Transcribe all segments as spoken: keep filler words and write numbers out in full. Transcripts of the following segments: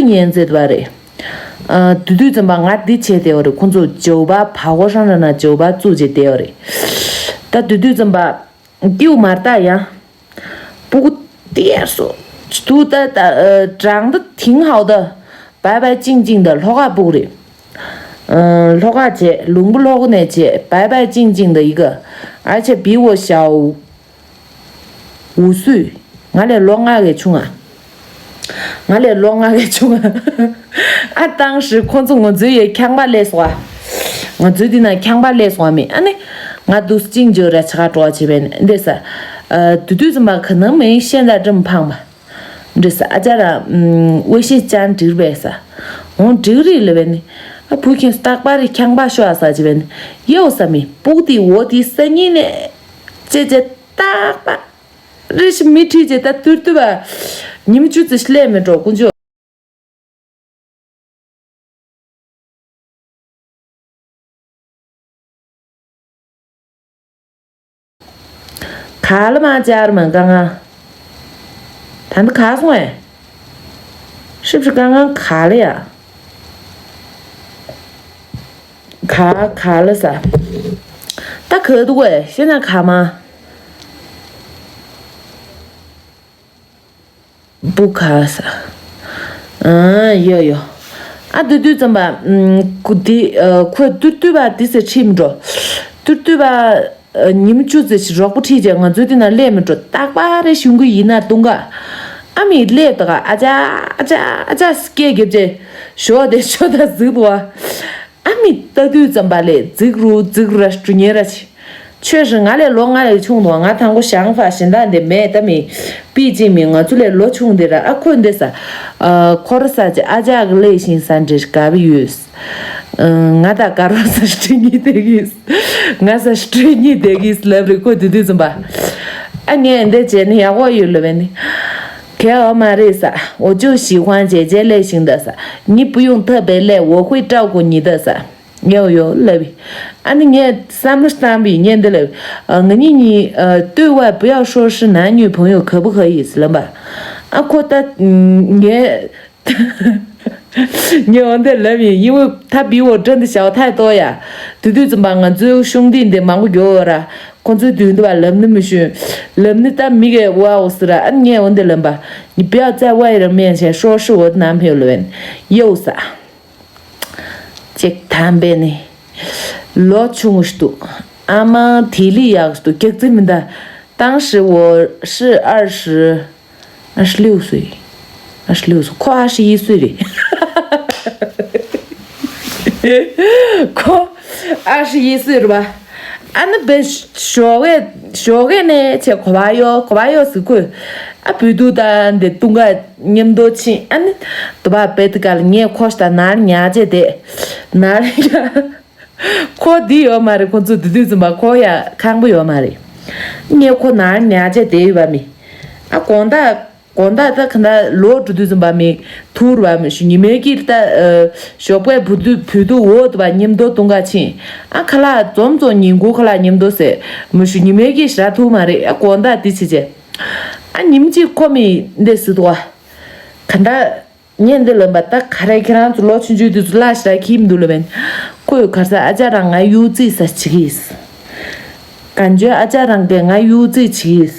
ཉན་མཛད་པ་རེད། ཨ། དེ་དུས་ཙམ་པ་ང་འདི་བྱས་བསྡད་པ་རེད། ཁོང་ཚོ་ཇོ་བ་བ་གོ་ཧྲང་ར་ན་ཇོ་བ་བཙུགས་བྱས་བསྡད་པ་རེད། ད་དེ་དུས་ཙམ་པ་ཏིའུ་མར་ད་ཡང་སྤུ་གུ་ཏིའར་སོ་དུ་ད་ད་ཨ་长得挺好的白白净净的 ལྷོ་ཁ་སྤུ་གུ་རེད། ཨ། ལྷོ་ཁ་བྱས། ལུང་པ་ལྷོ་ཁ་ནས་བྱས། 白白净净的一个，而且比我小 འུ་སུས། ང་ལས་ལོ་ལྔ་གི་ཆུང་ང་། ང་ལས་ལོ་ལྔ་གི་ཆུང་ང་། ཨ།当时 ཁོང་ཚོ་ང་ཚོའི་ཡ་ཁང་པ་ལས་སོང་བ། ང་ཚོའི་འདི་ན་ཁང་པ་ལས་སོང་བ་མེད། ཨ་ནི་ང་འདུག་སེ་ཅིང་ཇོ་ར་ཆ་ག་འགྲོ་བ་བྱེད་པས་འདི་ས། ཨ། དེ་དུས་ཙམ་པ་可能没现在这么胖吧། འདི་ས། ཨ་ཅག་ར་ཨམ། 微信ཅན་འགྲིག་པས་ས། འོང་འགྲིག་རེད་ལབ་པས་ནི། ཨ། བུ་ཁྱེད་རྟག་པར་ཁང་པ་ཤོག་ཨ་ས་བྱེད་པས་ནི། ཡའོ་ས་མི་སྤུ་གུ་དེ་འོ་དེ་སང་ཉིན་ནས་ཅེ་ཅེ་རྟག་པ། རེ་ཞིག་མི་ཁྲིད་ཅེས་ད་ཏུར་ཏུ་བ། ཉིན་བཅུ་ཙམ་ཞིག་སླེབས་མི་འགྲོ་དཀོན་མཆོག་ག་ལ་མ་ཅར་མ་ཀ་ང་། ད་འདི་ག་སོང་ཨེ། ཧྲིབ་ཧྲིབ་ཀ་ང་ག་ལ་ཡ། ག་ག་ལ་ས། ད་ག་འདུག་ཨེ་ཤེས་ན་ག་མ། བུ་ག་ས། ཨ། ཡོ་ཡོ། ཨ། དེ་དུས་ཙམ་པ། ཨམ། ཁོ་དེ། ཨ། ཁོས་ཏུར་ཏུ་བ་དེ་ཟེར་ཁྲིད་མི་འགྲོ། ཏུར་ཏུ་བ། ཨ། ཉིན་བཅུ་ཙམ་ཞིག་རོགས་པ་ཁྲིད་བྱས་ང་ཚོའི་དེ་ན་སླེབས་མི་འགྲོ། རྟག་པར་རེ་གཞུང་གི་ཡིན་ན་ལྟུང་ག་ཨ་མི་སླེབས་ད་ག་ཨ་ཅག་ཨ་ཅག་ཨ་ཅག་སྐད་རྒྱབ་བྱས་ཞོག་དེ་ཞོ་ད་གཟིགས་འདུག་བ། ཨ་མི་ལྟ་དུས་ཙམ་པ་ལས་རྫིག་རུ་རྫིག་ར་འགྲོ་ཉེ་ར་ཆེ། ཆོས་རེད། ང་ལས་ལོ་ལྔ་ལས་ཆུང་འདུག་ང་དང་པོ་ཞང་ཕ་གཞན་དག་འདི་མེད་ད་མི། པི་ཅིང་མི་ང་ཚོ་ལས་ལོ་ཆུང་འདི་ར། ཨ། ཁོས་འདི་ས། ཨ། ཁོ་ར་ས་ཅི་ཨ་ཅག་གི་ལས་ཤིང་ས་འདྲེ་ག་བི་ཡོད། ཨ། ང་ད་ག་རོ་ས་སྤྲེ་ཉི་དེ་གིས། ང་ས་སྤྲེ་ཉི་དེ་གིས་ལབ་རེད། ཁོ་དེ་དུས་ཙམ་པ། ཨ། ངས་འདི་བྱས་ནི་ཡག་པོ་ཡོད་ལབ་པས་ནི། གལ་ཨོ་མ་རེད་ས། 我就喜欢姐姐类型的 ས། 你不用特别累，我会照顾你的 ས། ཡོ་ཡོ་ལབ་པས། ཨ་ནི་ངས་བསམ་བློ་བཏང་པས་ངས་འདི་ལབ། ཨ། ང་གཉིས་གཉིས། ཨ། 对外不要说是男女朋友可不可以 ལབ་པ། ཨ། ཁོ་ད་ངས། ངས་འོ་འདི་ལབ་ཡིན། 因为他比我真的小太多呀。དེ་དུས་ཙམ་པ་ང་ཚོའི་兄弟འདི་མང་པོ་ཡོད་ར། ཁོ་ཚོའི་དུས་འདི་བ་ལབ་ནི་མི་ཤོད། ལབ་ནི་ད་མི་གའི་ཝའོ་ཟེར་ར། ཨ་ནི་ངས་འོ་འདི་ལབ་པ། 你不要在外人面前说是我的男朋友了。 ཡོ་ས། ཅིག་དམ་པས་ནི། ལོ་ཆུང་ངུ་ཞིག་འདུག་ཨ་མ་དེ་ལི་ཡག་ཞིག་འདུག་སྐྱག་རྫུན་མི་འདའ། 当时我是二十། 二十六岁། 二十六岁། ཁོ་二十一岁་རེད། ཁོ་二十一岁་རེད་པ། ཨ་ནི་བེ་ཞོགས་ཀས་ཞོགས་ཀས་ནས་ཆེ་གོ་བ་ཡོ་གོ་བ་ཡོ་ཟི་ཁོས། ཨ་བུ་དུ་ད་འདི་ཏུང་ག་མཉམ་དུ་ཕྱིན། ཨ་ནི་དུ་བ་བེ་དུ་ག་ལ་ངས་ཁོ་ཤ་ད་ནར་ཉག་ཅེ་དེ་ནར་ཉག་ཁོ་འདི་ཡོད་མ་རེད། ཁོ་ཚོ་དེ་དུས་ཙམ་པ་ཁོ་ཡ་ཁང་པ་ཡོད་མ་རེད། ངས་ཁོ་ནར་ཉག་ཅེ་དེ་ཡོད་པ་མི། ཨ་དགོང་དག་དགོང་དག་ད་ག་ད་ལོ་འགྲོ་དུས་ཙམ་པ་མི་ཐུར་བ་མི་ཞུ་ཉི་མའི་གིར་ད་ཞོགས་པའི་བུ་དུ་བུ་དུ་འོ་དུ་བ་མཉམ་དུ་ཏུང་ག་ཕྱིན། ཨ་ཁ་ལག་འཛོམས་འཛོམས་ཉིན་གུང་ཁ་ལག་མཉམ་དུ་ཟེར་མི་ཞུ་ཉི་མའི་གིར་ཞག་ཐུག་མ་རེད། ཨ་དགོང་དག་དེ་ཕྱི་རྗེས། ཨ་ཉིན་གཅིག་ཁོ་མི་འདི་སི་དུ་བ། ག་ད། ངས་འདི་ལབ་པ་ད་ག་རེ་ཁྱེད་རང་ཚོ་ལོ་ཆུང་ཆུང་དུས་ཚོད་ལ་ཞེ་དྲག་ཁྱིམ་འདུག་ལབ་པས། ཁོས་གར་ས་ཨ་ཅག་རང་ང་གཡུག་རྩིས་ས་བྱེད་ཀྱིས། གང་བྱོས་ཨ་ཅག་རང་གིས་ང་གཡུག་རྩིས་བྱེད་ཀྱིས།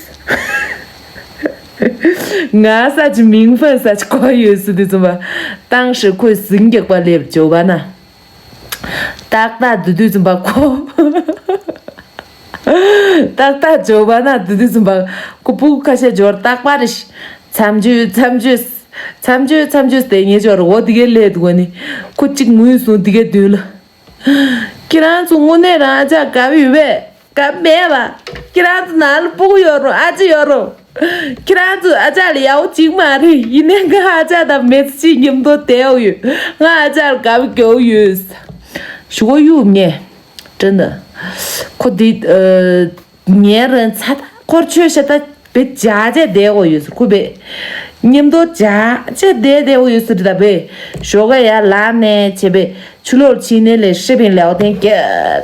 ང་ས་ཅི་མིང་ཕན་ས་ཅི་གོ་ཡོད་སི་དུས་ཙམ་པ། 当时 ཁོས་ཟིང་རྒྱག་པ་ལེབ་འཇོག་པ་ན། ཏག་ཏག་དུ་དུས་ཙམ་པ་ཁོ། ཏག་ཏག་འཇོག་པ་ན་དུ་དུས་ཙམ་པ་ཁོ་སྤུ་གུ་ཁ་ཤས་འབྱོར་རྟག་པར་རེ་ཞིག་མཚམས་གཅོད་མཚམས་གཅོད། མཚམས་གཅོད་མཚམས་གཅོད་དེ་ཉེ་ཆོག་རོ་འོ་དེ་གའི་ལས་འདུག་ག་ནི། ཁོ་གཅིག་ངུས་སོང་དེ་གའི་མདུན་ལ། ཁྱེད་རང་ཚོ་དངོས་གནས་རང་ཅག་དགའ་བོ་ཡོད་པས་དགའ་མེད་པ། ཁྱེད་རང་ཚོ་ནང་ལ་སྤུ་གུ་ཡོད་རུང་ཨ་ཅེ་ཡོད་རུང་། ཁྱེད་རང་ཚོ་ཨ་ཅག་ལ་ཡག་པོ་བྱེད་ཀྱི་མ་རེད། ཡིན་ནའི་ང་ཨ་ཅག་དང་མི་ཚེ་གཅིག་མཉམ་དུ་བསྡད་ཡོད། ང་ཨ་ཅག་ལ་དགའ་བོ་དགའ་བོ་ཡོད། ཞུ་གོ་གཡུག་ངས། དྲན་ད། ཁོ་འདི་ཨ། ཉེ་རན་ཚ་ད་ཁོར་ཆོས་བཤད་ད་བེ་ཇ་ཇ་བསྡད་གོ་ཡོད་ཟེར་ཁོ་བེ། མཉམ་དུ་ཇ་ཇ་བསྡད་བསྡད་གོ་ཡོད་ཟེར་ད་བེ། ཞོགས་ཀ་ཡར་ལངས་ནས་བྱས་བེ་ཆུ་ལོག་ཕྱིན་ནས་ལས་ཧྲི་བིན་ལའོ་ཐེན་རྒྱ་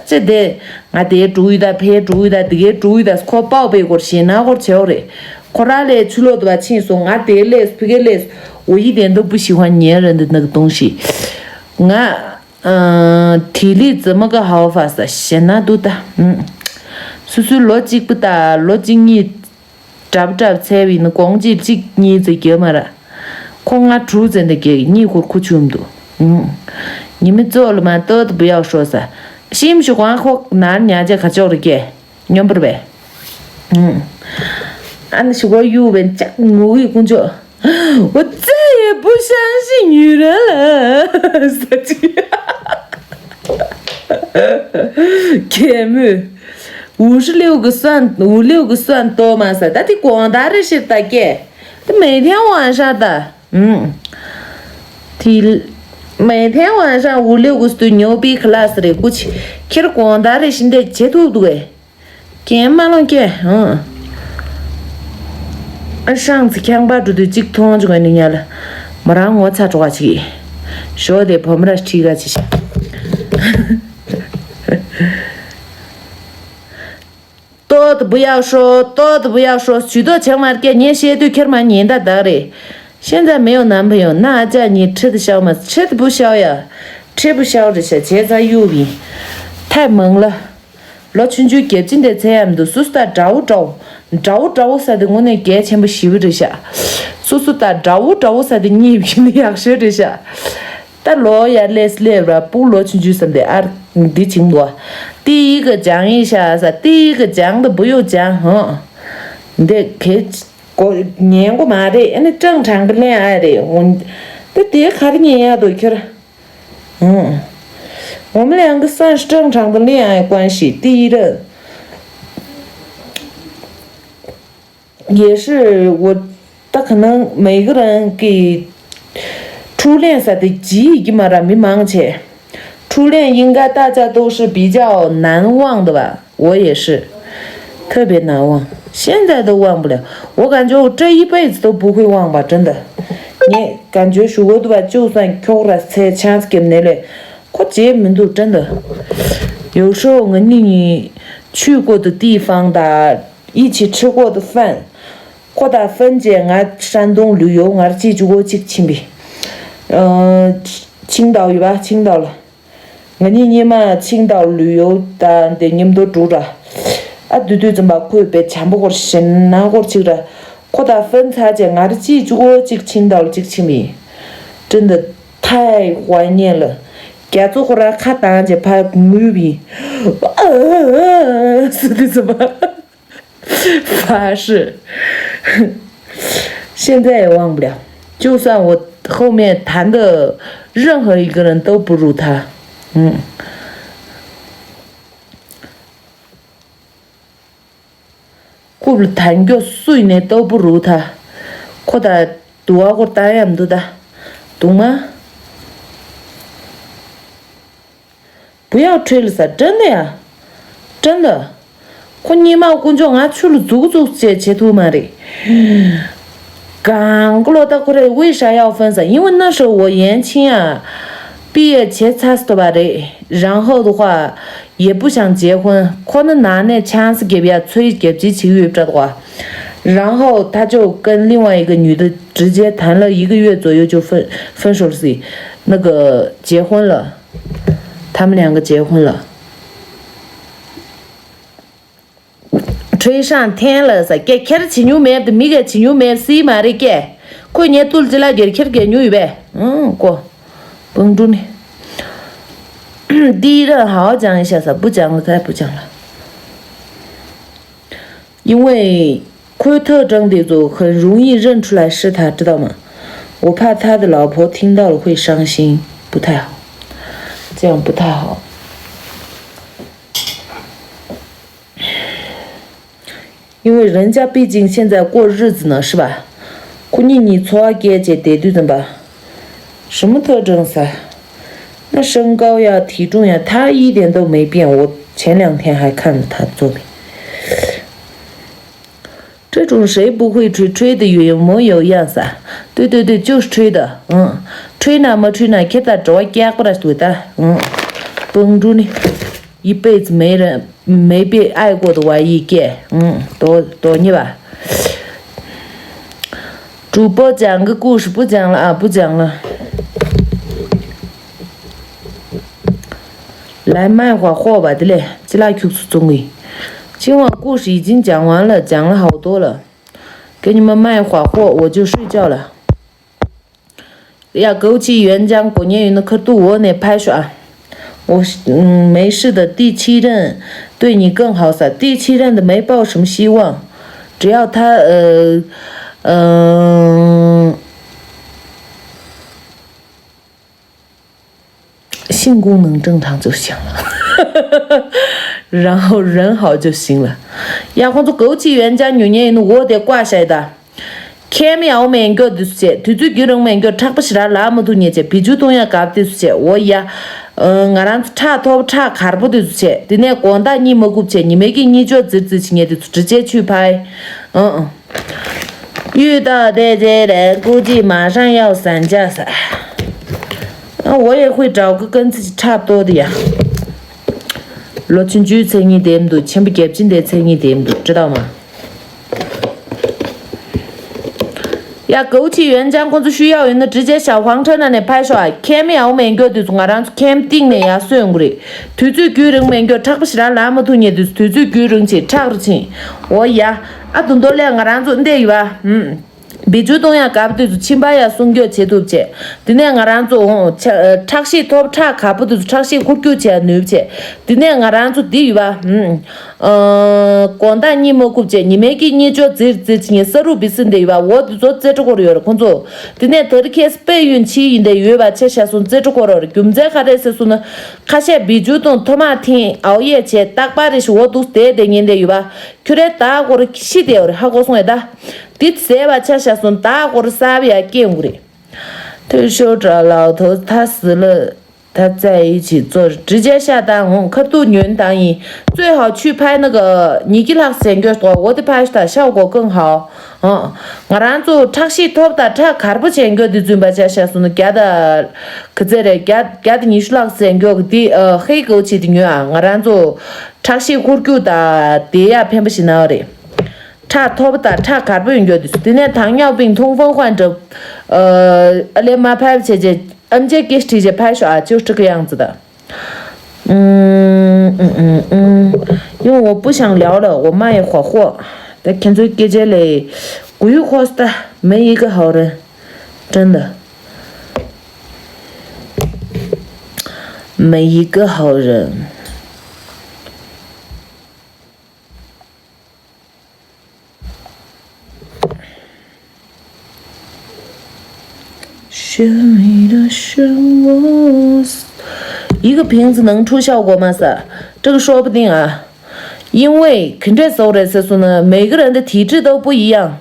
ཇ་བསྡད། ང་དེ་འགྲོ་ཡོད་ད་ཕེ་འགྲོ་ཡོད་ད་དེ་གའི་འགྲོ་ཡོད་ད་ཁོ་པའོ་བེ་སྐོར་ཞེ་ན་སྐོར་བྱེད་འོ་རེད། ཁོ་ར་ལས་ཆུ་ལོག་ཏུ་བ་ཕྱིན་སོང་ང་དེ་ལས་ཕི་གེ་ལས་འོ་ཡི་དེ་འདུག་བུ་ཞི་ཧ་ཉེ་ར་འདི་ནག་དུང་ཤི། ང་དེ་ལི་ཙི་མ་ག་ཧའོ་ཧྥ་ས་ཞེ་ན་འདུག་ད། སུ་སུ་ལོ་གཅིག་པུ་ད་ལོ་གཅིག་གཉིས། གྲབས་གྲབས་ཚེ་བི་ནི་གོང་ཅི་གཅིག་གཉིས་ཙི་གྱེ་མ་ར། ཁོ་ང་དྲུག་ཙེ་འདི་གྱེ་གཉིས་ཁོར་ཁུ་ཆུམ་འདུག་ཉི་མི་ཙོ་ལ་མ་ཏོ་ཏི་བུ་ཡག་ཤོ་ས། ཤིམ་ཤུ་ཁོང་ཁོ་ནར་ཉ་ཅེ་ཁ་ཅོག་རི་གྱེ། སྙོམས་པར་བས། ཨ་ནི་ཤུ་གོ་ཡུ་བན་ཅག་ངུ་གི་ཀུན་ཅོ། 我再也不相信女人了。 ས་ཅི། གྱེ་མུ། 五十六个蒜，五六个蒜多吗？ ས་ད་དེ་གོང་ད་རེ་ཤེར་ད་ཀྱེ། དེ་每天晚上的。嗯。དེ་每天晚上五六个是牛逼class 的，估计 ཁྱེར་གོང་ད་རེ་ཤིན་ཏེ་བྱེད་ཐུབ་འདུག་གས། ཀྱེ་མ་ལོང་ཀྱེ། ཧང་། ཨ་ཤང་ཚི་ཁྱང་པ་འགྲོ་དུས་གཅིག་མཐོང་ཆུ་གོན་ནི་ཉལ། མ་རང་ངོ་ཚ་གྲོགས་ཆི། ཞོ་དེ་བོམ་ར་ཁྲི་ག་ཆི་ཤ། ཏོ་ཏི་བུ་ཡག་ཤོ། ཏོ་ཏི་བུ་ཡག་ཤོ། ཇུས་གཏོགས་བྱང་མར་སྐད་ཉན་བཤད་དུས་ཁྱེར་མ་ཉན་ད་དག་རེད། 现在没有男朋友，那 ཨ་ཅག་གཉིས་ཁྲི་དུ་ཤའོ་མ་ཁྲི་དུ་བུ་ཤའོ་ཡ། ཁྲི་བུ་ཤའོ་རེ་ཤ་བྱས་ཚ་གཡུག་བི། ཐའི་མང་ལ། ལོ་ཆུང་ཆུང་རྒྱབ་ཅིན་དེ་ཚེ་ཡམ་དུ་སུ་སུ་ད་དགྲ་བོ་དགྲ་བོ། དགྲ་བོ་དགྲ་བོ་ས་དེ་དངོས་གནས་གལ་ཆེན་པོ་ཞི་བི་རེ་ཤ། སུ་སུ་ད་དགྲ་བོ་དགྲ་བོ་ས་དེ་གཉིས་བི་ནི་ཡག་ཤོས་རེ་ཤ། ད་ལོ་ཡར་ལས་སླེབས་ར་སྤུ་ལོ་ཆུང་ཆུང་བསམ་སྟེ་ཨར་འདི་བྱིང་འདུག་ཏི་ཡི་ག་ཅང་ཡིན་ཤ་ས་ཏི་ཡི་ག་ཅང་དུ་བུ་ཡོ་ཅང་ཧོ། འདི་གེ་གོ་ཉན་གོ་མ་རེད། ཨ་ནི་ཀྲང་ཀྲང་གི་ལན་ཨ་རེད་འོན། ད་དེ་ག་རེ་ཉན་ཡ་དོ་ཁྱོད། ཧོ། 我们两个算是正常的恋爱关系。第一任 也是我，他可能每个人给初恋啥的记忆嘛，让迷茫去。初恋应该大家都是比较难忘的吧，我也是特别难忘，现在都忘不了。我感觉我这一辈子都不会忘吧，真的。你感觉说过对吧？就算 ཁྱོད་ར་ཚེ་ཆང་སྐྱེམས་ནས་ལས་ཁོ་བྱེད་མི་འདུག 真的。有时候 ང་གཉིས་གཉིས་去过的地方的 一起吃过的饭，ཁོ་དང་ཧྥན་ཅེ་ང་山东旅游ང་ར་ཅི་ཅུ་གོ་གཅིག་ཕྱིན་པས། ཨ། ཆིང་ཏའོ་ཡོད་པ་ཆིང་ཏའོ་ལ། ང་གཉིས་གཉིས་མ་ཆིང་ཏའོ་旅游དང་དེ་མཉམ་དུ་འགྲོ་ར། ཨ་དུས་དུས་ཙམ་པ་ཁོས་པའི་བྱམས་པོ་སྐོར་ཞེ་ན་སྐོར་ཅིག་ར། ཁོ་དང་ཧྥན་ཚ་ཅེ་ང་ར་ཅི་ཅུ་གོ་གཅིག་ཆིང་ཏའོ་ལ་གཅིག་ཕྱིན་པས། 真的太怀念了། རྒྱ་མཚོ་ཁོ་ར་ཁ་བཏང་ཅེ་ཕ་ངུས་པས། ཨ་ཨ་ཨ་ཨ་ཟེར་དུས་ཙམ་པ། 发誓。现在也忘不了。就算我后面谈的任何一个人都不如他。嗯。རྐུབ་ལ་ཐང་མགྱོགས་སུ་ཡིན་ནའི་ལྟ་བུ་རུ་ད། ཁོ་ད་དུ་བ་ཁོ་ལྟ་ཡམ་དུ་ད། དུང་མ། 不要吹了 ས་真的呀。真的。ཁོ་གཉིས་མ་དཀོན་མཆོག་ང་ཆུ་ལ་འཛུག་འཛུག་བྱས་བྱེད་ཐུབ་མ་རེད། གང་གློ་ད་ཁོ་རེ་为啥要分手？因为那时候我年轻啊，毕业前才是吧嘞，然后的话也不想结婚，ཁོ་ནི་ན་ནས་ཆང་སི་རྒྱབ་ཡ་ཚོའི་རྒྱབ་ཅི་བྱེད་ཡོད་པ་འདྲ་བ། 然后他就跟另外一个女的直接谈了一个月左右就分分手了，那个结婚了，他们两个结婚了。 吹上天了 ས་སྐད་ཁྱེར་བྱེད་མྱོང་མེད་དེ་མི་གས་བྱེད་མྱོང་མེད་སྲིད་མ་རེད་སྐད། ཁོས་ངའི་ཏུལ་ཅི་ལ་སྒེར་ཁྱེར་གས་མྱོང་ཡོད་པས། ཨང་ཀོ། པང་ཀྲུ་ནི། 第一任好好讲一下 ས་བུ་讲了 ས་བུ་讲了。 因为 ཁོའི་特征དེ་ཚོ་很容易认出来是他，知道吗？我怕他的老婆听到了会伤心，不太好，这样不太好。 因为人家毕竟现在过日子呢，是吧？ཁོ་གཉིས་གཉིས་འཚོ་བ་སྐྱེལ་བྱས་བསྡད་དུས་ཙམ་པ། 什么特征 ས། 那身高呀、体重呀，他一点都没变。我前两天还看了他的作品。这种谁不会吹，吹的有模有样 ས། 对对对，就是吹的，嗯，吹呢没吹呢，ཁྱེད་ད་འགྲོ་བ་སྐྱག་པ་ར་ཞུ་ད། ཨང་། པང་ཀྲུ་ནི། 一辈子没人没被爱过的 ཝ་ཡི་ཀེ། ཨང་། དོ་དོ་ཉི་བ། 主播讲个故事，不讲了啊，不讲了。来，卖火货吧，对嘞，这拉 Q 是中文。今晚故事已经讲完了，讲了好多了，给你们卖火货，我就睡觉了。呀，枸杞原浆果年云的刻度我那拍出啊。我嗯没事的，第七任对你更好撒，第七任的没抱什么希望，只要他呃嗯、性功能正常就行了，然后人好就行了。呀，ཁོང་ཚོ་枸杞原浆牛年云我得挂下的。 ཁྱེད་མི་ཡའོ་མེན་གྱོ་དུས་སུ་བྱས། དུས་ཚོད་རྒྱུན་རིང་མེན་གྱོ་ཁྲག་པ་ཞི་ར་ལ་མ་ཐུག་ཉེ་བྱས། བི་ཇུ་གཏོང་ཡ་གབ་དུས་སུ་བྱས། འོ་ཡ། ང་རང་ཚོ་ཁྲག་ཐོབ་ཁྲག་གར་པོ་དུས་སུ་བྱས། དེ་ནས་དགོང་དག་གཉིད་མ་ཁུབ་བྱས། ཉི་མའི་གི་གཉིད་ཅོག་ཙིར་ཙིར་བྱེད་ཉེ་དུས་སུ་དྲི་ཆས་ཆུད་ཕའི། ཨང་ཨང་། 遇到这些人，估计马上要散架撒。啊，我也会找个跟自己差不多的呀。罗群居猜你点读，全部给进的猜你点读，知道吗？ ཡ། 枸杞原浆ཁོང་ཚོ་ཞུ་ཡག་ཡོད་ན་直接小黄车ན་ནས་ཕར་ཤོག་ཨ། ཁྱེད་མི་ཡའོ་མེན་གྱོ་དུས་ཚོ་ང་རང་ཚོ་ཁྱེམ་སྟེང་ནས་ཡར་སོན་དགོས་རེད། དུས་ཚོད་རྒྱུན་རིང་མེན་གྱོ་ཁྲག་པ་ཞི་ར་ལ་མ་ཐུག་ཉེ་དུས་དུས་ཚོད་རྒྱུན་རིང་ཆེ་ཁྲག་རུ་ཕྱིན། འོ་ཡ། ཨ་དུ་མདོ་ལས་ང་རང་ཚོ་འདས་ཡོད་ཨ། ཧུམ། བི་ཇུ་གཏོང་ཡག་གབ་དུས་ཚོ་ཕྱིན་པ་ཡ་སྲུང་སྐྱོབ་བྱེད་ཐུབ་བྱས། དེ་ནས་ང་རང་ཚོ་འོང་ཁྲག་ཤེད་ཐོབ་ཁྲག་ག་པོ་དུས་ཚོ་ཁྲག་ཤེད་འཁོར་རྒྱུག་བྱས་ནུས་བྱས། དེ་ནས་ང་རང་ཚོ་འདི་ཡོད་ཨ། ཧུམ། དགོང་དག་གཉིད་མ་ཁུག་བྱས་ཉི་མའི་གི་གཉིད་ཅོག་ཙིར་ཙིར་བྱེད་ཉེ་ས་རུ་བི་སི་འདི་ཡོད་པ་འོ་དེ་ཚོ་རྩེ་གྲོགས་སྐོར་ཡོད་རེད་ཁོང་ཚོ། དེ་ནས་དེ་རིང་ཁེས་དཔེ་ཡོན་ཆི་ཡིན་དེ་ཡོད་པ་ཆ་བཞག་སོང་རྩེ་གྲོགས་སྐོར་རེད། རྒྱུ་མཚན་ག་རེ་ཟེར་སོང་ན། ཁ་ཤས་བི་ཇུ་དང་ཐོ་མ་ཐིང་ཨའོ་ཡེ་བྱས་རྟག་པར་རེ་ཞིག་འོ་འདུག་བསྡད་དེ་ཉན་དེ་ཡོད་པ། ཁྱོད་རའི་ད་སྐོར་ཤི་དེ་ཡོད་རེད་ཧ་གོ་སོང་ཨེ་ད། དེ་ཟས་པ་ཆ་བཞག་སོང་ད་སྐོར་གསར་པ་ཡ་སྐྱེ་འོང་གི་རེད། 退休者老头他死了 他在一起做指甲下单红刻度原单一最好去拍那个尼基拉斯研究所，我的拍的效果更好。嗯，ང་རང་ཚོ་ཁྲག་ཤེད་ཐོབ་དང་ཁྲག་གར་པོ་བྱེད་འགྱོ་དུས་རྫུན་པ་ཆ་བཞག་སོང་ན་བརྒྱ་དང་ག་ཚད་རེད། བརྒྱ་བརྒྱ་དང་ཉི་ཤུ་ལྷག་ཟེར་འགྱོ་གི་དེ་ཨ་ཧེ་གོ་ཆེ་དེ་ཉོས་ཨ། ང་རང་ཚོ་ཁྲག་ཤེད་ཧུར་རྒྱུག་དང་དེ་ཡ་ཕན་པ་ཞིག་ན་བ་རེད། ཁྲག་ཐོབ་དང་ཁྲག་གར་པོ་ཡོད་འགྱོ་དུས་དེ་ནས་糖尿病痛风患者 ཨ་ལེ་མ་ཕལ་བྱས་རྗེས་ཨམ་ཆི་སྐད་བྲིས་རྗེས་ཕལ་ཤོག་ཨ་ཅོ་ཁྲི་གི་ཡང་ཙི་ད། 因为我不想聊了，我卖火货。但看这个这里，鬼火的没一个好人，真的没一个好人。 一个瓶子能出效果吗？撒，这个说不定啊。因为肯定说的是说呢，每个人的体质都不一样。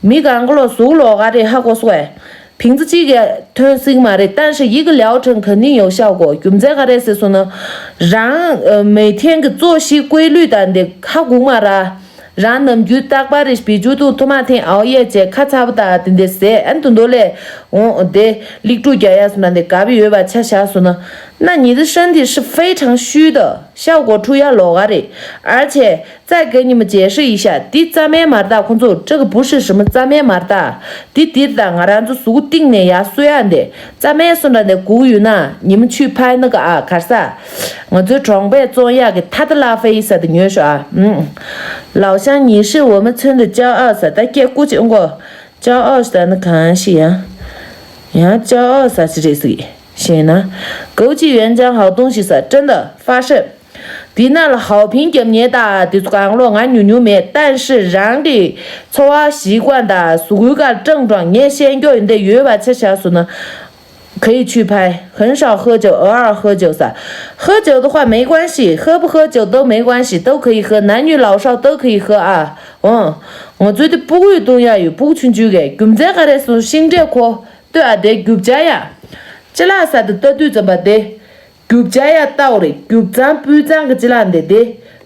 མི་གང་ག་ལོ་གཟུགས་ལོགས་ཀ་རེད་ཧ་གོ་སོང་ཨེ། 瓶子གཅིག་གིས་ཐོན་སྲིད་མ་རེད། 但是一个疗程肯定有效果。རྒྱུ་མཚན་ག་རེ་ཟེར་སོང་ན། རང་ཨ་每天གི་作息规律དང་འདི་ཧ་གོ་མ་ར། རང་ནམ་རྒྱུན་རྟག་པར་རེ་བི་ཇུ་དང་ཐུ་མ་ཐེན་ཨའོ་ཡེ་བྱས་ཁ་ཚ་པོ་དང་དེ་འདྲ་ཟས་ཨན་དུ་འདོ་ལས་འོང་དེ་ལིག་ཀྲུ་རྒྱག་ཡ་སོང་ན་འདི་ག་བི་ཡོད་པ་ཆ་བཞག་སོང་ན། 那你的身体是非常虚的，效果出要落啊嘞，而且再给你们解释一下，འདི་རྩ་མེད་མ་རེད་ད། ཁོང་ཚོ་这个不是什么རྩ་མེད་མ་རེད་ད། འདི་འདིར་ད་ང་རང་ཚོ་གཟུགས་གཏིང་ནས་ཡར་གསོ་ཡ་འདི་རྩ་མེད་སོང་ན་འདི་སྒུག་ཡོད་ན་ཉི་མ་ཆུ་ཕར་ན་ག་ཨ་གར་ས། ང་ཚོའི་གྲོང་པས་བཙོང་ཡག་གི་ཐ་ད་ལ་ཧྥེ་ཡི་ས་དེ་ཉོས་ཤོག་ཨ། ཨུམ། 老乡，你是我们村的骄傲 ས་ད་སྐད་སྐུ་ཅི་ཨུང་གོ། 骄傲 ས་ད་གང་ཤི་ཡང་། ཡང་骄傲 ས་ཅི་རེད་ཟིག་ཞེ་ན། 枸杞原浆好东西 ས་真的发誓། དེ་ན་ལ་ཧའོ་ཕིང་རྒྱབ་ཉེ་ད་དེ་ཚོ་གང་ལོ་ང་ཉུ་ཉུ་མེད། 但是རང་གི་འཚོ་བ་习惯 དང་གཟུགས་པོའི་ཀ་症状 ངས་བཤད་འགྱོ་ཡིན་དེ་ཡོད་པ་ཆ་བཞག་སོང་ན། 可以去拍，很少喝酒，偶尔喝酒撒。喝酒的话没关系，喝不喝酒都没关系，都可以喝，男女老少都可以喝啊。嗯，ང་ཚོའི་དེ་ཕྲུ་གུ་གཏོང་ཡ་ཡོད། ཕྲུ་གུ་ཆུང་ཆུང་གི་རྒྱུ་མཚན་ག་རེ་སོང་ཤིང་འབྲས་ཁོ་ལྟོས་ཨ་དེ་རྒྱུ་བྱ་ཡ། ཅི་ལ་ས་དེ་ལྟ་དུས་ཙམ་པ་དེ་རྒྱུ་བྱ་ཡ་ལྟ་བ་རེད། རྒྱུ་གཙང་སྤུས་གཙང་གི་ཅི་ལ་འདི་དེ་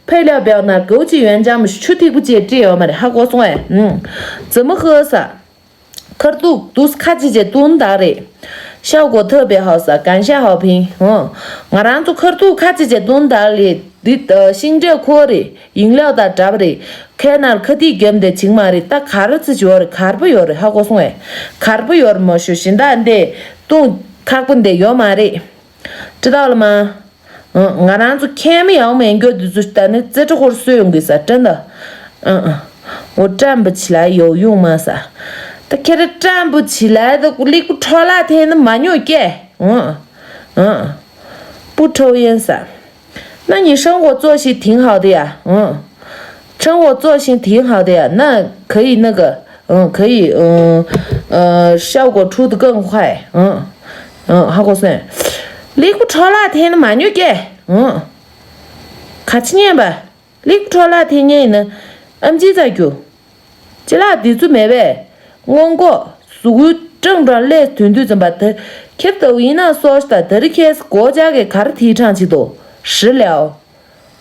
ཕེ་ལ་བེའོ་ན་枸杞原浆 མི་ཆུ་ཐིགས་པོ་ཅེས་བྲིས་ཡོད་མ་རེད་ཧ་གོ་སོང་ཨེ། ཙི་མི་ཧི་ས། ཁར་ཏུག་ཏུས་ཁ་ཅི་ཅེ་ཏུན་ད་རེད། ཤའོ་གོ་ཐོད་པའི་ཧའོ་ས་གན་ཤ་ཧའོ་ཕིང་ཧོ། ང་རང་ཚོ་ཁར་ཏུག་ཁ་ཅི་ཅེ་ཏུན་ད་རེད། འདི་ཨ། ཤིང་འབྲས་ཁོ་རེད། ཡིན་ལག་དང་འདྲ་པོ་རེད། ཁའི་ནང་ཁ་ཐིག་བརྒྱབ་འདི་བྱིང་མ་རེད། ད་ག་རེ་ཚིག་ཡོད་རེད། གར་པོ་ཡོད་རེད། ཧ་གོ་སོང་ངས། གར་པོ་ཡོད་རེད། མ་ཞུ་གཞན་དག་འདི་བཏུང་ཁག་པོ་འདི་ཡོད་མ་རེད། ཅི་ལྟ་བ་ལ་མ། ཨ། ང་རང་ཚོ་ཁེམ་ཡའོ་མེན་གྱོ་འདི་ཚོ་ད་ནི་རྩེ་གྲ་ཁོར་སོས་ཡོང་གི་ས་དྲན་ད། ཨ་ཨ། འོ་ཀྲམ་བུ་ཆི་ལ་ཡོ་ཡོང་མ་ས། ད་ཁྱེད་ར་ཀྲམ་བུ་ཆི་ལ་ད་ཀུ་ལིག་པུ་ཁྲོ་ལ་ཐེན་ནི་མ་ཉོ་ཀྱེ། ཨ་ཨ། པུ་ཁྲོ་ཡན་ས། 那你生活作息挺好的呀，嗯，生活作息挺好的呀，那可以那个，嗯，可以，嗯，呃，效果出得更快，嗯，嗯，好过噻。你给我穿了天的嘛，你给，嗯，卡其年吧，你给我穿了天年呢，俺们几在就。 ཅི་ལགས་འདི་ཚོ་མེད་པས། སྔོན་འགོག་གཟུགས་པོའི་ཀྲང་ཀྲང་ལས་དོན་དུས་ཙམ་པ་དེ། ཁྱེད་ལྟ་བུ་ཡིན་ན་སོ་ཞིག་དང་དེ་རིང་ཁྱེད་སྒོ་ལྕགས་ཀྱི་ག་རེ་ཐིག་གྲང་ཅིག་ཏུ་ཧྲི་ལའོ།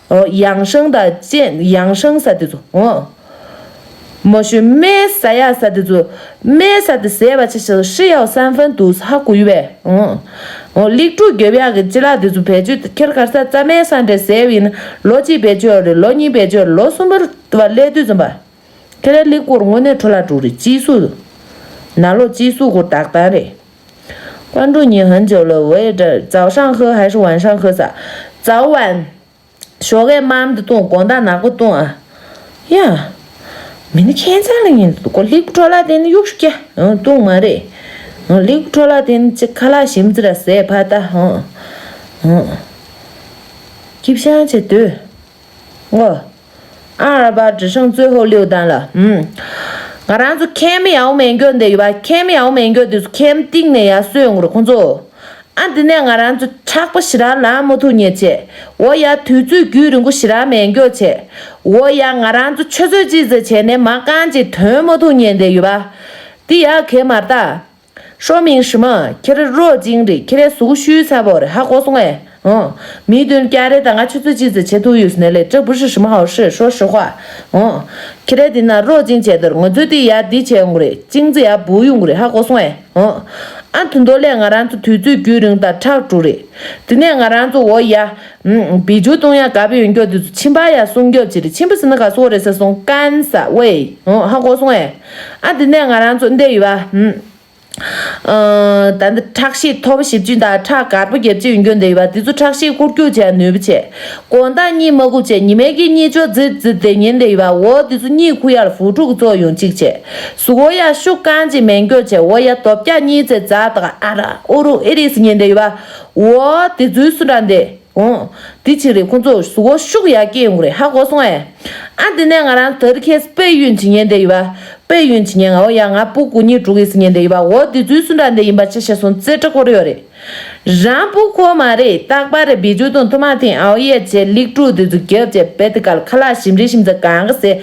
ཨོ་ཡང་ཧྲང་དང་ཅན་ཡང་ཧྲང་ས་དེ་ཚོ་ཨོ། མོ་ཞུ་སྨན་ཟ་ཡག་ས་དེ་ཚོ་སྨན་ཟ་དེ་ཟས་པ་ཆ་ཞིག་ཧྲི་ཡའོ་སན་ཧྥན་དུ་ཧ་གོ་ཡུ་བས་ཨོ། ཨོ་ལིག་ཀྲུ་རྒྱབ་ཡག་གི་ཅི་ལགས་དེ་ཚོ་བེད་སྤྱོད་ཁྱེད་གར་ས་རྩ་སྨན་ས་འདྲེ་ཟས་པ་ཡིན་ན་ལོ་གཅིག་བེད་སྤྱོད་རེད། ལོ་གཉིས་བེད་སྤྱོད་རེད། ལོ་གསུམ་པར་དུ་བ་སླེབས་དུས་ཙམ་པ། ཁྱེད་རའི་ལིག་སྐོར་དངོས་གནས་འཕྲོ་བརླག་འགྲོ་རེད།激素། ནང་ལོགས་激素སྐོར་དག་དང་རེད། 关注你很久了，我也这早上喝还是晚上喝啥？早晚。ཞོགས་ཀས་མར་འདི་བཏུང་། དགོང་དག་ནག་པོ་བཏུང་ཨ། ཡ། མི་ནི་ཁྱད་མཚར་ལ་ཉན་འདུག་གོ་ལིག་འཕྲོ་བརླག་དེ་ནི་གཡུག་ཤུ་ཀྱ། ཨང་བཏུང་མ་རེད། ཨང་ལིག་འཕྲོ་བརླག་དེ་ནི་ཅི་ཁ་ལག་ཞིམ་ཙི་ར་ཟས་ཕ་ད་ཧང་། ཧང་། སྐྱིབ་ཤང་ཆེ་དུས། ངོ་། 二二八只剩最后六单了。嗯。ང་རང་ཚོ་ཁེམ་ཡའོ་མེན་གྱོ་འདི་ཡོད་པ། ཁེམ་ཡའོ་མེན་གྱོ་འདི་ཚོ་ཁེམ་སྟེང་ནས་ཡར་སོས་ཡོང་གི་རེད་ཁོང་ཚོ། ཨ་འདི་ནས་ང་རང་ཚོ་མཁྲེགས་པོ་ཞེ་དྲག་ལངས་མ་ཐུབ་ཉེ་ཆེ། འོ་ཡ་དུས་ཚོད་རྒྱུན་རིང་པོ་ཞེ་དྲག་མེད་གྱོ་ཆེ། འོ་ཡ་ང་རང་ཚོ་ཆུ་ཚོད་གཅིག་ཙམ་བྱས་ནས་མ་རྐང་གཅིག་ཐོན་མ་ཐུབ་ཉེ་འདི་ཡོད་པ། འདི་ཡ་གེ་མར་ད། 说明什么？ཁྱེད་རང་弱精་རེད། ཁྱེད་རང་གཟུགས་ཤུལ་ཚ་པོ་རེད། ཧ་གོ་སོང་ངས། ཨང་། མི་དོན་རྒྱ་རེད་ད། ང་ཆུ་ཚོད་གཅིག་ཙམ་བྱེད་ཐུབ་ཡོད་ཟེར་ནས་ལས་这不是什么好事，说实话。ཨང་། ཁྱེད་རང་འདི་ན་弱精་བྱས་དོར་ང་ཚོའི་དེ་ཡ་འདི་བྱས་ཡོང་གི་རེད། ཅིང་ཙི་ཡ་བུ་ཡོང་གི་རེད། ཧ་གོ་སོང་ངས། ཨང་། ཨ་དུ་མདོ་ལས་ང་རང་ཚོ་དུས་ཚོད་རྒྱུན་རིང་དང་ཁྲག་འགྲོ་རེད། དེ་ནས་ང་རང་ཚོ་འོ་ཡ། བི་ཇུ་གཏོང་ཡ་ག་པ་ཡོད་འགྱོ་དུས་ཚོད་ཕྱིན་པ་ཡ་སྲུང་སྐྱོབ་བྱེད་རེད། ཕྱིན་པ་ཟེར་ན་ག་སོ་རེད་ཟེར་སོང་ཀན་ས་ཝེ། ཨང་། ཧ་གོ་སོང་ངས། ཨ་དེ་ནས་ང་རང་ཚོ་འདི་ཡོད་པ། ཨ། ད་འདི་ཁྲག་ཤེད་མཐོ་པོ་ཞེ་པོ་ཅིག་དང་ཁྲག་དཀར་པོ་རྒྱབ་ཅིག་ཡོད་མཁན་དེ་ཡོད་པ། དེ་ཚོ་ཁྲག་ཤེད་ཁུར་རྒྱུག་བྱས་ནུས་པ་བྱས། དགོང་དག་གཉིད་མ་ཁུག་བྱས་ཉི་མའི་གི་གཉིད་ཆོག་ཛིར་ཛིར་དེ་ཉིན་དེ་ཡོད་པ། འོ་དེ་ཚོ་གཉིད་ཁུག་ཡག་ལ་བུ་ཕྲུག་གཙོ་ཡོང་གཅིག་བྱས། གཟུགས་པོ་ཡ་ཤུགས་རྐང་གཅིག་མེད་འགྱོ་བྱས། འོ་ཡ་རྡོ་བཀྱག་གཉིས་ཙེ་འཛག་དག་ཨ་ར་ཨོ་རུ་ཨེ་རི་སི་ཉིན་དེ་ཡོད་པ། འོ་དེ་ཚོའི་སུ་འདྲ་འདི། འོང་། འདི་ཕྱིར་རེད། ཁོང་ཚོ་གཟུགས་པོ་ཤུགས་ཡར་སྐྱེད་ཡོང་གི་རེད། ཧ་གོ་སོང་ངས། ཨ་འདི་ནས་ང་རང་དེ་རིང་ཁ་སང་དཔེ་ཡོན་བྱེད་མཁན་དེ་ཡོད་པ། དཔེ་ཡོན་བྱེད་མཁན་ང་འོ་ཡ་ང་སྤུ་གུ་གཉིས་འགྲོ་གི་ཟེར་མཁན་དེ་ཡོད་པ། འོ་འདི་ཚོའི་སུ་འདྲ་འདི་ཡིན་པ་ཆ་བཞག་སོང་ཙེ་སྐྲག་གོ་རེ་ཡོད་རེད། རང་སྤུ་གུ་མ་རེད། རྟག་པར་རེད། བི་ཇུ་དང་ཐུ་མ་ཐེང་ཨའོ་ཡེ་བྱས་ལིག་ཀྲུ་འདི་ཚོ་རྒྱབ་བྱས་བེ་དེ་གལ་ཁ་ལག་ཞིམ་རེ་ཞིམ་ཚ་གང་གི་ཟེར།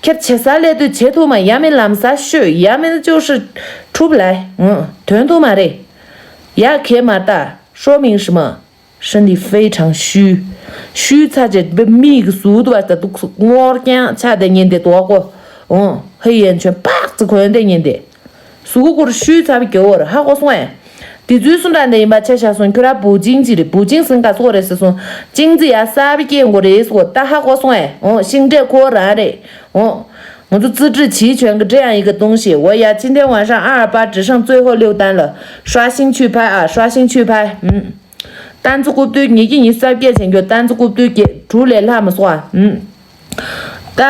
ཁྱེད་བྱེད་ས་སླེབས་དུས་བྱེད་ཐུབ་མ། ཡ་མེད་ལམ་སང་ཤོད། ཡ་མེད་ན་ཅོ་ཧྲི་ཁྲུབ་ལ་ཨང་དོན་ཐུབ་མ་རེད། ཡ་གེ་མ་ད་说明什么། 身体非常虚། ཤུལ་ཚ་བྱས་པའི་མིག་གི་ཟུར་དུ་བ་ད་དུག་སྔོ་རྐྱང་ཆགས་བསྡད་ཉན་དེ་དོག་གོ། འོང་། ཧེ་ཡན་ཆོན་པག་ཙི་གོན་བསྡད་ཉན་དེ། གཟུགས་སྐོར་ཤུལ་ཚ་བའི་རྒྱལ་བོར་ཧ་གོ་སོང་ངས། དེ་ཚོའི་སུ་འདྲ་འདྲ་ཡིན་པ་ཆ་བཞག་སོང་། ཁྱོད་ར་བུ་ཅིང་ཅི་རེད། བུ་ཅིང་སིང་ག་སོག་རེད་ཟེར་སོང་། ཅིང་ཙི་ཡ་གསར་པའི་སྐྱེས་མགོ་རེད་སོག་ད་ཧ་གོ་སོང་ངས། འོང་། ཤིང་འབྲས་ཁོ་རང་རེད། འོང་། ང་ཚོ་ཙི་ཀྲི་ཆི་ཆོན་གི་འབྲས་ཡང་ཡི་གེ་ཏུང་ཞེས། འོ་ཡ་ཅི་འདྲ་ཝང་ཧྲང་ཨ་ཨ་པ་ཀྲི་ཧྲང་ཙོས་ཧོ་ལིའུ་ཏན་ལ་ཧྲ་ཤིང་ཆུས་ཕ་ཨ་ཧྲ་ཤིང་ཆུས་ཕ། ཨུམ། ཏན་ཙི་རྐུབ་སྟོད་ཉིས་ཀྱི་ཉི་ཤུ་རྩ་བརྒྱད་བྱེད་མགྱོགས། ཏན་ཙི་རྐུབ་སྟོད་བརྒྱད་དྲུག་ལས་ལྷག་མ་སོང་ཨ། ཨུམ། ད་ཨ་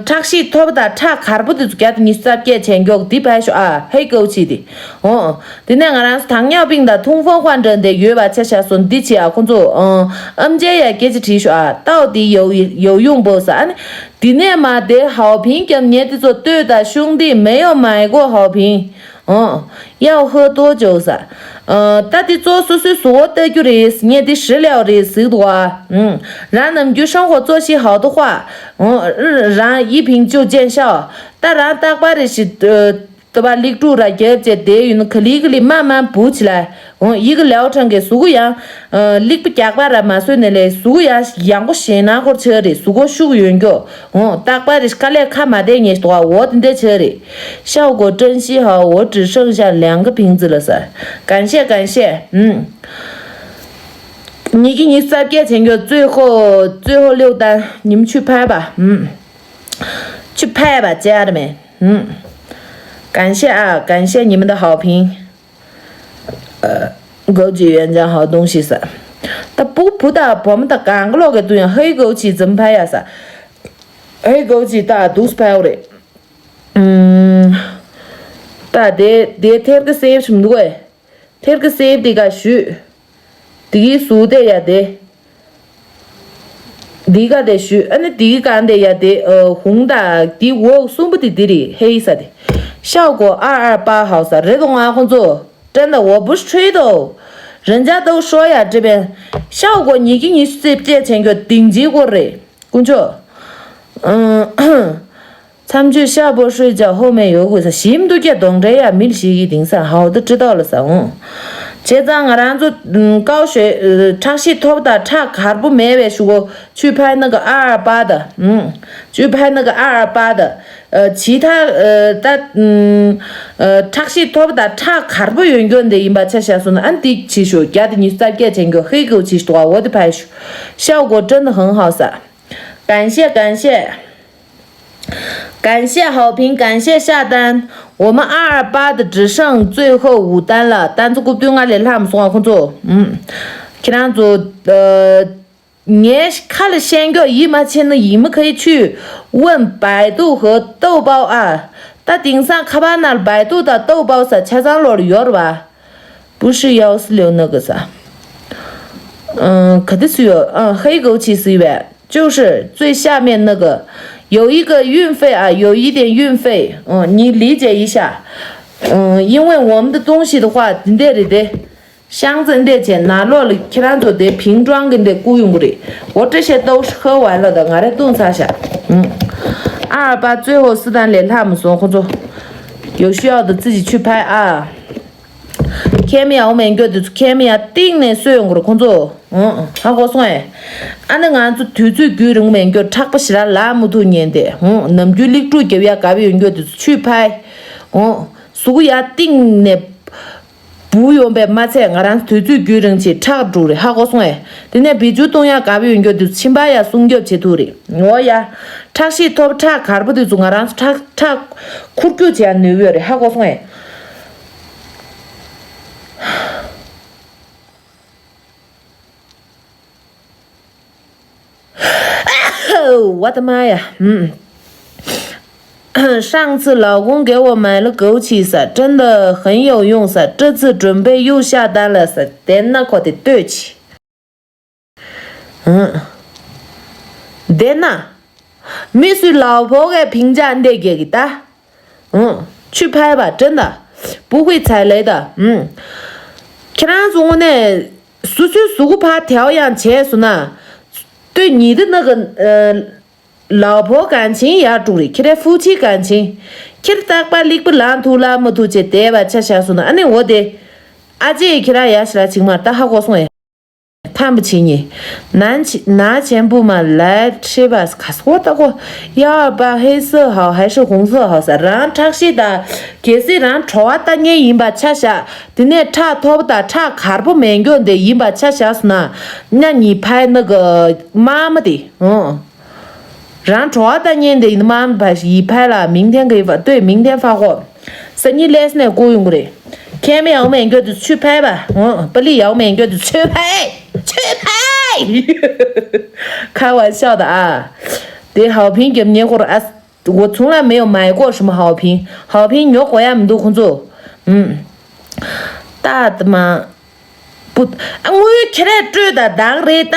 ཁྲག་ཤེད་མཐོ་པོ་དང་ཁྲག་དཀར་པོ་དེ་ཚོ་བརྒྱ་དང་ཉི་ཤུ་རྩ་བརྒྱད་བྱེད་མགྱོགས་འདི་ཕལ་ཤོ་ཨ་ཧེ་ཀའུ་ཆི་དེ། འོ། དེ་ནས་ང་རང་ཚོ་糖尿病དང་痛风患者འདི་ཡོད་པ་ཆ་བཞག་སོང་འདི་བྱེད་ཨ་ཁོང་ཚོ་ཨ་ཨམ་ཅན་ཡ་སྐད་ཆ་དྲིས་ཤོ་ཨ་ཏའོ་དེ་ཡོ་ཡོ་ཡོང་བོ་ས་ཨ་ནི། དེ་ནས་མ་དེ་ཧའོ་ཕིང་རྒྱབ་ཉེ་དེ་ཚོ་ལྟོས་དང་ཤུང་དེ་没有买过 ཧའོ་ཕིང་། ཨོ། 要喝多久 ཟེར། ཨ། ད་དེ་ཚོ་སོ་སོའི་གཟུགས་པོ་ལྟ་རྒྱུ་རེད། ངས་དེ་ཧྲི་ལེའོ་རེད་ཟེར་འདུག་ཨ། ཨུམ། རང་ནམ་རྒྱུན་生活作息好的话། ཨོ། རང་一瓶就见效། ད་རང་རྟག་པར་རེ་ཞིག་ཨ། ལྟ་བ་ལིག་ཀྲུ་ར་རྒྱབ་བྱས་བསྡད་ཡོད་ན་ག་ལི་ག་ལི་མ་མ་བུ་ཆི་ལ། ཨོ། ཡི་གེ་ལེའོ་ཁྲང་གི་གཟུགས་པོ་ཡང་། ཨ། ལིག་པ་རྒྱག་པ་ར་མ་བཟོས་ནས་ལས་གཟུགས་པོ་ཡང་ཡང་པོ་ཞེ་ན་སྐོར་ཆེ་རེད། གཟུགས་པོ་ཤུགས་ཡོད་མགྱོགས། འོ། རྟག་པར་རེ་དཀའ་ལས་ཁ་མ་བསྡད་ཉེ་ཞིག་འདུག་ཨ། འོ་དེ་འདྲ་ཆེ་རེད། 效果真稀好，我只剩下两个瓶子了 ཟེར། 感谢感谢。ཨུམ། 你给你三块钱就最后最后六单，你们去拍吧，嗯，去拍吧，家人们，嗯，感谢啊，感谢你们的好评。呃，枸杞原浆好东西是，他不不打我们的干个那个对呀，黑枸杞怎么拍呀是？黑枸杞大都是拍的，嗯，大得得天个 save 什么的，天个 save 的个许。 དེ་གའི་ཟུར་དེ་ཡ་དེ། འདི་ག་དེ་ཞུ་ཨ་ནི་འདི་ག་དེ་ཡ་དེ་ཨ་ཧུང་ད་དེ་འོག་གསུམ་པོ་དེ་དེ་རེད་ཧེ་ས་དེ། 效果二二八好ས་རེད་དོ་ང་ཁོང་ཚོ། 真的我不是吹的哦，人家都说呀，这边效果你给你最借钱就顶级过嘞，工作，嗯， 参剧下播睡觉后面有鬼子，ཞིམ་དུ་ཀྱ་གདོང་འདྲེ་ཡ་མིལ་ཞིག་གི་དེང་སང་ཧའོ་ད་ཅི་ཏོག་ལ་ས་འོང་། བྱས་ཙང་ང་རང་ཚོ་ཀའོ་ཞོས་ཁྲག་ཤེད་ཐོབ་དང་ཁྲག་གར་པོ་མེད་པའི་ཞུ་གོ་ཆུ་ཕའི་ནི་གི་ཨ་ཨ་པ་ད། ཆུ་ཕའི་ནི་གི་ཨ་ཨ་པ་ད། ཇི་ཐ་ད་ཁྲག་ཤེད་ཐོབ་དང་ཁྲག་གར་པོ་ཡོད་འགྱོ་འདི་ཡིན་པ་ཆ་བཞག་སོང་ན་ཨ་འདི་ཆི་ཞུ་རྒྱ་དེ་ཉི་ཤུ་རྩ་བརྒྱད་ཅན་གྱི་ཧེ་གོ་ཆི་ཞུ་བ་འོ་དེ་ཕའི་ཞུ། 效果真的很好ས། 感谢感谢。 感谢好评，感谢下单。我们二二八的只剩最后五单了，单子咕嘟啊嘞，烂松啊，空做。嗯，看样子，呃，你看了先个姨妈亲的，你们可以去问百度和豆包啊。他顶上卡巴那百度的豆包是七张罗的有吧？不是幺四六那个啥？嗯，可得是有，嗯，黑枸杞是一百。 就是最下面那个有一个运费啊，有一点运费，嗯，你理解一下。嗯，因为我们的东西的话，你得得得，箱子你得钱，拿落了，其他做的瓶装给你得雇佣过的。我这些都是喝完了的，俺来冻擦下。嗯，二二八最后四单连他们送合作，有需要的自己去拍啊。 ཁེ་མི་ཡ་འོ་མེན་གྱོ་དེ་ཚོ་ཁེ་མི་ཡ་གཏིང་ནས་གསོས་ཡོང་གི་རེད་ཁོང་ཚོ། ཧ་གོ་སོང་ཨེ། ཨ་ནི་ང་ཚོ་དུས་ཚོད་རྒྱུན་རིང་མེན་གྱོ་ཁྲག་པ་ཞེ་དྲག་ལ་མུ་མཐུད་ཉན་ཏེ། ནམ་རྒྱུན་ལིག་ཀྲུ་རྒྱབ་ཡ་ག་བ་ཡོང་གྱོ་དེ་ཚོ་ཆུ་ཕའི། གཟུགས་ཡ་གཏིང་ནས་བུ་ཡོང་པས་མ་ཚད་ང་རང་དུས་ཚོད་རྒྱུན་རིང་ཆེ་ཁྲག་འགྲོ་རེད་ཧ་གོ་སོང་ཨེ། དེ་ནས་བེད་སྤྱོད་གཏོང་ཡ་ག་བ་ཡོང་གྱོ་དེ་ཚོ་མཆིན་པ་ཡ་སྲུང་སྐྱོབ་བྱེད་ཐུབ་རེད་འོ་ཡ། ཁྲག་ཤེད་ཐོབ་ཁྲག་གར་པོ་དེ་ཚོ་ང་རང་ཚོ་ཁྲག་ཁྲག་འཁུར་སྐྱོད་བྱེད་ཡ་ནུས་ཡོད་རེད་ཧ་གོ་སོང་ཨེ། What am I? 嗯，上次老公给我买了枸杞 ས，真的很有用 ས，这次准备又下单了 ས，དེ་ན་ཁོ་དེ་ལྟོས་ཆི། 嗯，དེ་ན། མི་སུའི་ལའོ་ཕོ་གའི་ཕིང་ཅ་འདེ་གེ་གི་ད། 嗯，去拍吧，真的不会踩雷的。嗯，ཁྱེད་རང་ཚོ་དངོས་གནས་སུ་སུའི་གཟུགས་པོ་ཕར་调养བྱས་སོང་ན།对你的那个呃老婆感情也要注意，ཁྱེད་རའི་夫妻感情。ཁྱེད་རྟག་པར་ལིག་པ་ལང་ཐུག་ལ་མ་ཐུག་བྱས་བསྡད་པ་ཆ་བཞག་སོང་ན་ཨ་ནི་འོ་དེ། ཨ་ཅེ་ཁྱེད་རང་ཡ་ཞིག་ལ་ཅིག་མར་ད་ཧ་གོ་སོང་ཨེ། ཐམ་པ་ཆེ་ཉེ། ན་ཆེ་ན་ཆེན་པོ་མ་ལ་ཁྲེ་བ་ཁ་སོ་ད་གོ། ཡ་པ་ཧེ་སི་ཧའོ་ཧེ་ཧྲི་ཧུང་སི་ཧའོ་ས་རང་ཁྲག་ཤེད་ད། གལ་སྲིད་རང་བྲོ་བ་ལྟ་མཁན་ཡིན་པ་ཆ་བཞག་དེ་ནས་ཁྲག་ཐོབ་ད་ཁྲག་གར་པོ་མེད་མགྱོགས་འདི་ཡིན་པ་ཆ་བཞག་སོང་ན། ཉ་ཉི་ཕའི་ནི་གི་མ་མ་དེ། ཨང་། རང་བྲོ་བ་ལྟ་མཁན་འདི་ཡིན་མ་མ་ཕ་ཡི་ཕའི་ལ་མིང་ཐེན་གི་ཡི་ཕ་ལྟོས་མིང་ཐེན་ཕ་གོ། སང་ཉིན་ལས་ནས་བསྐུར་ཡོང་གི་རེད། ཁྱེད་མི་ཡག་མེད་འགྱོ་དུས་ཆུ་ཕའི་བ། འོ་པ་ལི་ཡག་མེད་འགྱོ་དུས་ཆུ་ཕའི། ཆུ་ཕའི། ཁ་བ་ཤོག་ད་ཨ། དེ་ཧའོ་ཕིང་གི་ཉེ་འཁོར་ཨ། 我从来没有买过什么好评，好评ཉོ་དགོས་ཡ་མི་འདུག་ཁོང་ཚོ། ཨུམ། ད་ད་མ། པུ། ཨ་དངུལ་ཁྱེད་རས་སྤྲོད་ད་དག་རེད་ད།